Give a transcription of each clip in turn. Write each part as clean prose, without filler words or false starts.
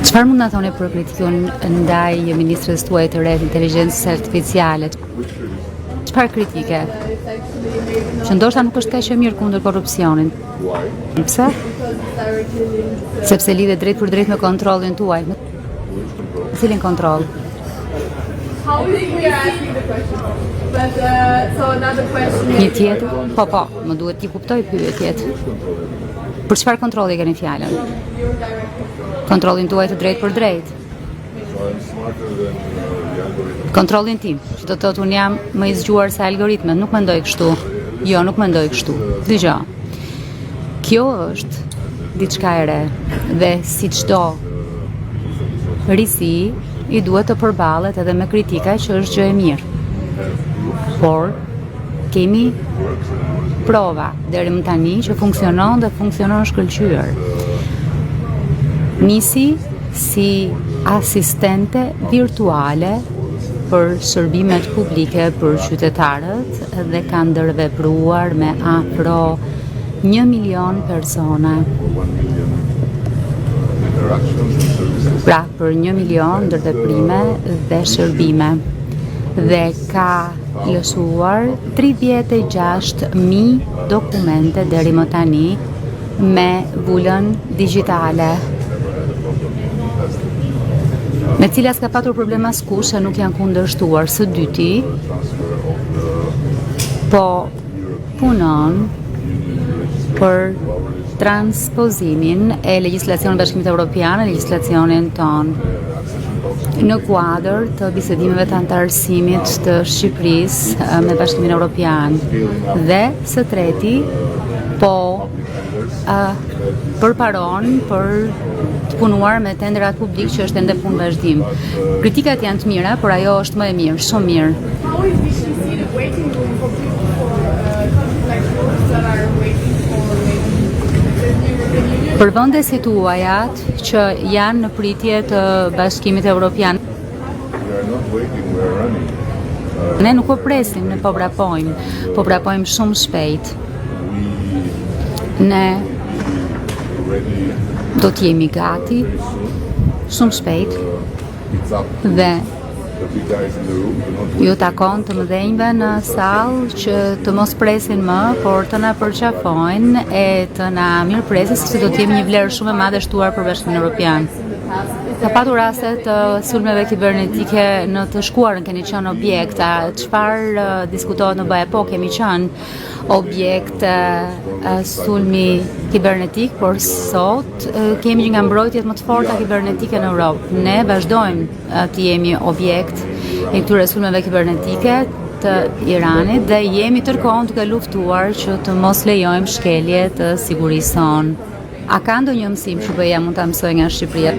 Çfarë mund na thoni për kritikën ndaj ministres tuaj të re të inteligjencës artificiale? Çfarë kritike? Që ndoshta nuk është kaq e mirë kundër korrupsionit. Pse? Sepse lidhet drejtpërdrejt me kontrollin tuaj. Cilin kontroll? Një tjetër? Po, po, më duhet t'i kuptoj pyetjet. Për çfarë kontrolli keni fjalën? Kontrollin tuaj të drejtpërdrejtë. Kontrollin tim, që do të thotë unë jam më i zgjuar se algoritmet, nuk mendoj kështu. Jo, nuk mendoj kështu. Dëgjo. Kjo është diçka e re dhe si çdo risi i duhet të përballet edhe me kritika që është gjë e mirë. Por kemi prova deri më tani që funksionon dhe funksionon shkëlqyer. Nisi si asistente virtuale për shërbimet publike për qytetarët dhe ka ndërvepruar me afro 1 milion persona. Pra, për 1 milion ndërveprime dhe shërbime. Dhe ka lëshuar 36.000 dokumente deri më tani me vulën digjitale. Me cila s'ka patur problem askush e nuk janë kundërshtuar. Së dyti, po punon për transpozimin e legjislacionit Bashkimit Evropian në legjislacionin tonë në kuadër të bisedimeve të anëtarësimit të Shqipërisë me Bashkimin Evropian. Dhe së treti, po uh, përparon për të punuar me tenderat publik që është ende punë vazhdim. Kritikat janë të mira, por ajo është më e mirë, shumë mirë. How is efficiency the waiting room for people for uh, countries like yours that are waiting for maybe the European Union? Për vende si tuajat që janë në pritje të Bashkimit Evropian. We are not waiting, we are running. Ne nuk po presim, ne po vrapojmë, po vrapojmë shumë shpejt. We Ne already do të jemi gati shumë shpejt it's up to dhe the big guys in the room to not ju wait. takon të mëdhenjve në sallë që të mos presin më, por të na përqafojnë e të na mirëpresin sepse do të jemi një vlerë shumë e madhe shtuar për Bashkimin Evropian. Ka patur raste të sulmeve kibernetike në të shkuarën, keni qenë objekt, a çfarë eh, diskutohet në BE? Po, kemi qenë objekt eh, sulmi kibernetik, por sot eh, kemi një nga mbrojtjet më të forta kibernetike në Europë. Ne vazhdojmë eh, të jemi objekt i këtyre sulmeve kibernetike të Iranit dhe jemi tërkohën duke luftuar që të mos lejojmë shkelje të sigurisë sonë. A ka ndonjë mësim që BE-ja mund ta mësojë nga Shqipëria?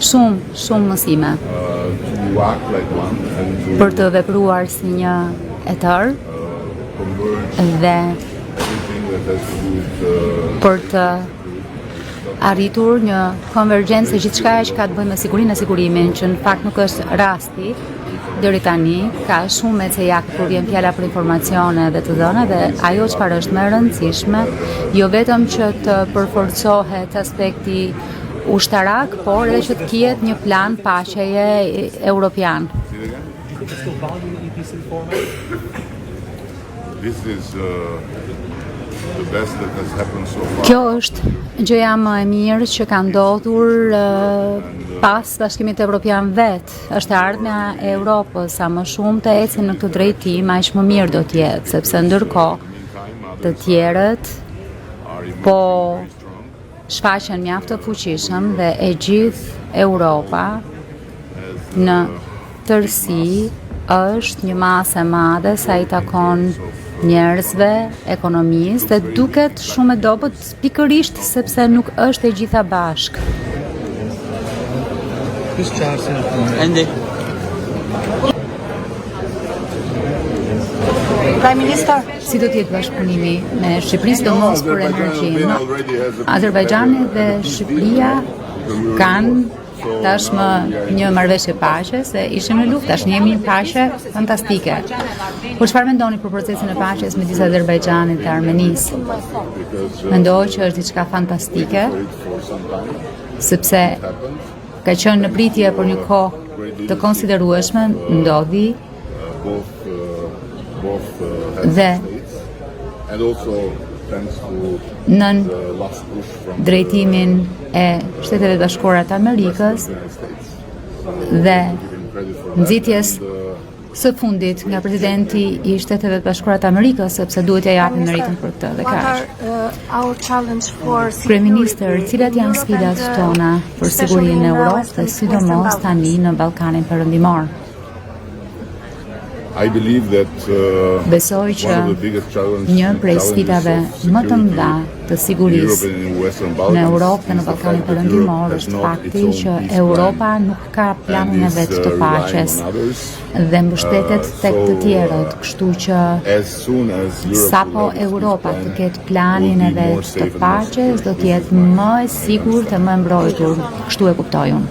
Shumë, shumë mësime Uh, to act like one and to për të vepruar si një e tërë converge dhe everything that has to do with uh, për të arritur një konvergjencë e gjithçka që ka të bëjë me sigurinë e sigurimin, që në fakt nuk është rasti deri tani, ka shumë ecejak kur vjen fjala për informacione dhe të dhëna dhe ajo çfarë është më e rëndësishme, jo vetëm që të përforcohet aspekti ushtarak, por edhe që të kihet një plan paqeje europian. say it again? Do you think there's still value in the EPC format? This is uh, the best that has happened so far. Kjo është gjëja më e mirë që ka ndodhur uh, pas Bashkimit Evropian vet. Është e ardhmja e Europës, sa më shumë të ecim në këtë drejtim, aq më mirë do të jetë, sepse ndërkohë Meantime, të others tjerët are emerging po very strong. shfaqen mjaft të fuqishëm dhe e gjithë Europa në tërësi është një masë e madhe sa i takon njerëzve, ekonomisë dhe duket shumë e dobët pikërisht sepse nuk është e gjitha bashkë. Who's Johnson? Andy. Prime Minister, Si do të jetë bashkëpunimi me Shqipërinë, sidomos për energjinë? Azerbajxhani dhe Shqipëria kanë tashmë një marrëveshje paqe se ishim në luftë, tash jemi në paqe fantastike. Por çfarë mendoni për procesin e paqes midis Azerbajxhanit dhe Armenisë? Because uh, Mendoj që është diçka fantastike, for it for some time sepse happened. ka qenë në pritje për një kohë të konsiderueshme, ndodhi dhe nën drejtimin e Shteteve të Bashkuara të Amerikës dhe nxitjes së fundit nga presidenti i Shteteve të Bashkuara të Amerikës, sepse duhet t'ia japim meritën për këtë dhe kaq. Uh, Kryeministër, cilat janë sfidat tona për sigurinë në Europë dhe sidomos tani në Ballkanin Perëndimor? I believe that uh, Besoj që një prej sfidave më të mëdha të sigurisë në Europë dhe në Ballkanin Perëndimor është fakti që Europa nuk ka planin e vet të uh, paqes dhe mbështetet uh, tek të tjerët, kështu që sapo Europa të ketë planin e vet të paqes, do të jetë më e sigurt dhe më e mbrojtur, kështu e kuptoj unë.